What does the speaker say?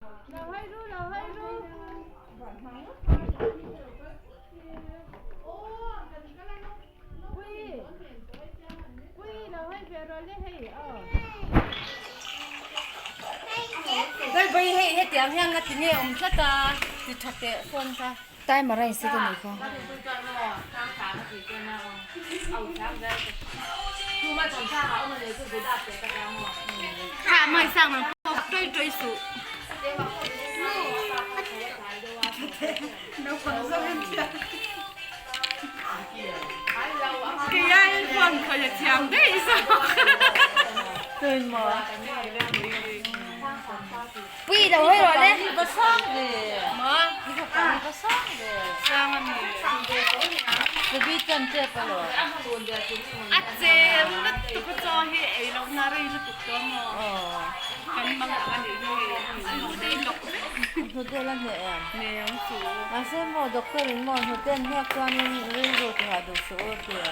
Lo hai ru, lo hai ru. Pui, pui lo hai ve rawh le hei aw. Hei bai hei hetiang hian nga ti nge awm tlat a ti tha teh phone kha. Timer a in set a nih kha. Kha mai sang ang pawh toi toi suh. Naupang zawk in thiam. Kei ai phone khawi a thiam daih zawk. Tuin maw? Pui lo hawi rawh le. Va sang ve. Ma, i va pa va sang ve. Sang a ni. Ruby chuan tep a lo. A chel lutuk a chaw hi ei loh na rei lutuk tawh maw? Kan mang ang a nih hi. A lu te in lawk vek. Hnute la hneh em? Hneh ang chu. Mahse maw doctor in maw hnute an hniak chuanin rilru tihah duh suh u ti.